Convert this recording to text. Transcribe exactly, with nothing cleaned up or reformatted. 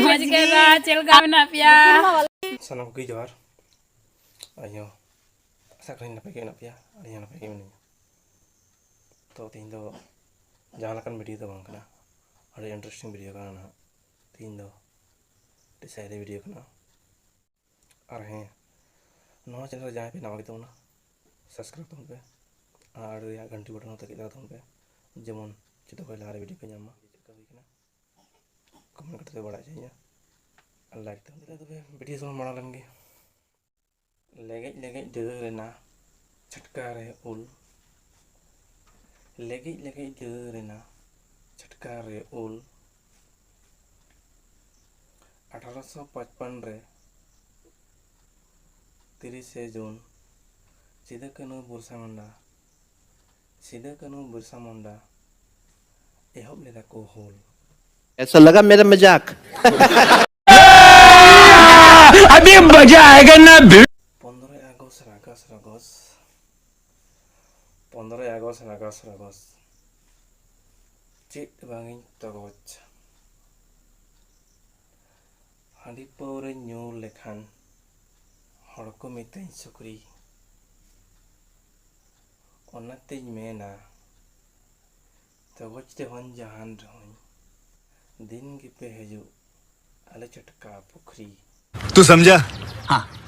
ᱢᱚᱡᱽ ᱜᱮ ᱫᱟ, ᱪᱮᱫ ᱞᱮᱠᱟ ᱢᱮᱱᱟᱜ ᱯᱮᱭᱟ? ᱥᱟᱱᱟᱢ ᱠᱚᱜᱮ ᱡᱚᱦᱟᱨ᱾ ᱟᱭᱳ, ᱟᱥᱟ ᱠᱚᱨᱮ ᱱᱟᱯᱟᱭ ᱜᱮ ᱢᱮᱱᱟᱜ ᱯᱮᱭᱟ, ᱟᱹᱞᱤᱧ ᱦᱚᱸ ᱱᱟᱯᱟᱭ ᱜᱮ ᱢᱮᱱᱟᱹᱧᱟ᱾ ᱛᱚ ᱛᱮᱦᱮᱧ ᱫᱚ ᱡᱟᱦᱟᱸ ᱞᱮᱠᱟᱱ ᱵᱷᱤᱰᱤᱭᱳ ᱫᱚ ᱵᱟᱝ ᱠᱟᱱᱟ, ᱟᱹᱰᱤ ᱤᱱᱴᱟᱨᱮᱥᱴᱤᱝ ᱵᱷᱤᱰᱤᱭᱳ ᱠᱟᱱᱟ ᱱᱟᱦᱟᱜ᱾ ᱛᱮᱦᱮᱧ ᱫᱚ ᱟᱹᱰᱤ ᱥᱟᱭᱨᱤ ᱵᱷᱤᱰᱤᱭᱳ ᱠᱟᱱᱟ᱾ ᱟᱨ ᱦᱮᱸ, ᱱᱚᱣᱟ ᱪᱮᱱᱮᱞ ᱨᱮ ᱡᱟᱦᱟᱸᱭ ᱯᱮ ᱱᱟᱣᱟ ᱜᱮ ᱛᱟᱵᱚᱱᱟ, ᱥᱟᱵᱥᱠᱨᱟᱭᱤᱵ ᱛᱟᱵᱚᱱ ᱯᱮ ᱟᱨ ᱨᱮᱭᱟᱜ ᱜᱷᱟᱱᱴᱤ ᱵᱟᱴᱚᱱ ᱦᱚᱸ ᱛᱟᱹᱠᱤᱡ ᱫᱟᱲᱮ ᱛᱟᱵᱚᱱ ᱯᱮ, ᱡᱮᱢᱚᱱ ᱡᱚᱛᱚ ᱠᱷᱚᱱ ᱞᱟᱦᱟᱨᱮ ᱵᱷᱤᱰᱤᱭᱳ ᱯᱮ ᱧᱟᱢ ᱢᱟ᱾ ᱪᱮᱫ ᱞᱮᱠᱟ ᱦᱩᱭ ᱠᱟᱱᱟ, ᱠᱚᱢᱮᱱᱴ ᱠᱟᱛᱮ ᱯᱮ ᱵᱟᱲᱟᱭ ᱦᱚᱪᱚᱧᱟ ᱟᱨ ᱞᱟᱭᱤᱠ ᱛᱟᱵᱚᱱ ᱯᱮ᱾ ᱛᱚᱵᱮ ᱵᱷᱤᱰᱤᱭᱳ ᱥᱮᱫ ᱵᱚᱱ ᱢᱟᱲᱟᱝ ᱞᱮᱱ ᱜᱮ᱾ ᱞᱮᱜᱮᱡ ᱞᱮᱜᱮᱡ ᱰᱟᱹᱨ ᱨᱮᱱᱟ ᱪᱷᱟᱴᱠᱟ ᱨᱮ ᱩᱞ, ᱞᱮᱜᱮᱡ ᱞᱮᱜᱮᱡ ᱰᱟᱹᱨ ᱨᱮᱱᱟ ᱪᱷᱟᱴᱠᱟ ᱨᱮ ᱩᱞ᱾ ᱟᱴᱷᱟᱨᱚᱥᱚ ᱯᱟᱸᱪᱯᱟᱱ ᱨᱮ ᱛᱤᱨᱤᱥᱮ ᱡᱩᱱ ᱥᱤᱫᱟᱹ ᱠᱟᱹᱱᱦᱩ ᱵᱤᱨᱥᱟ ᱢᱩᱱᱰᱟ, ᱥᱤᱫᱟᱹ ᱠᱟᱹᱱᱦᱩ ᱵᱤᱨᱥᱟ ᱢᱩᱱᱰᱟ ᱮᱦᱚᱵ ᱞᱮᱫᱟ ᱠᱚ ᱦᱩᱞ᱾ ऐसा लगा मेरा मजाक। अभी मजा आएगा ना भिड़ू। ᱯᱚᱱᱫᱽᱨᱚᱭ ᱟᱜᱚᱥᱴ ᱨᱟᱜᱚᱥ ᱨᱚᱜᱚᱥ, ᱯᱚᱱᱫᱽᱨᱚᱭ ᱟᱜᱚᱥᱴ ᱨᱟᱜᱚᱥ ᱨᱚᱜᱚᱥ, ᱪᱮᱫ ᱵᱟᱝᱤᱧ ᱛᱚᱜᱚᱡ᱾ ᱦᱟᱺᱰᱤ ᱯᱟᱹᱣᱨᱟᱹᱧ ᱧᱩ ᱞᱮᱠᱷᱟᱱ ᱦᱚᱲ ᱠᱚ ᱢᱤᱛᱟᱹᱧ ᱥᱩᱠᱨᱤ᱾ ᱚᱱᱟᱛᱮᱧ ᱢᱮᱱᱟ, ᱛᱚᱜᱚᱡ ᱨᱮᱦᱚᱸᱧ ᱡᱟᱦᱟᱱ ᱨᱮᱦᱚᱸᱧ, ᱫᱤᱱ ᱜᱮᱯᱮ ᱦᱤᱡᱩᱜ ᱟᱞᱮ ᱪᱷᱟᱴᱠᱟ ᱯᱩᱠᱷᱨᱤ᱾ तू समझा? हाँ।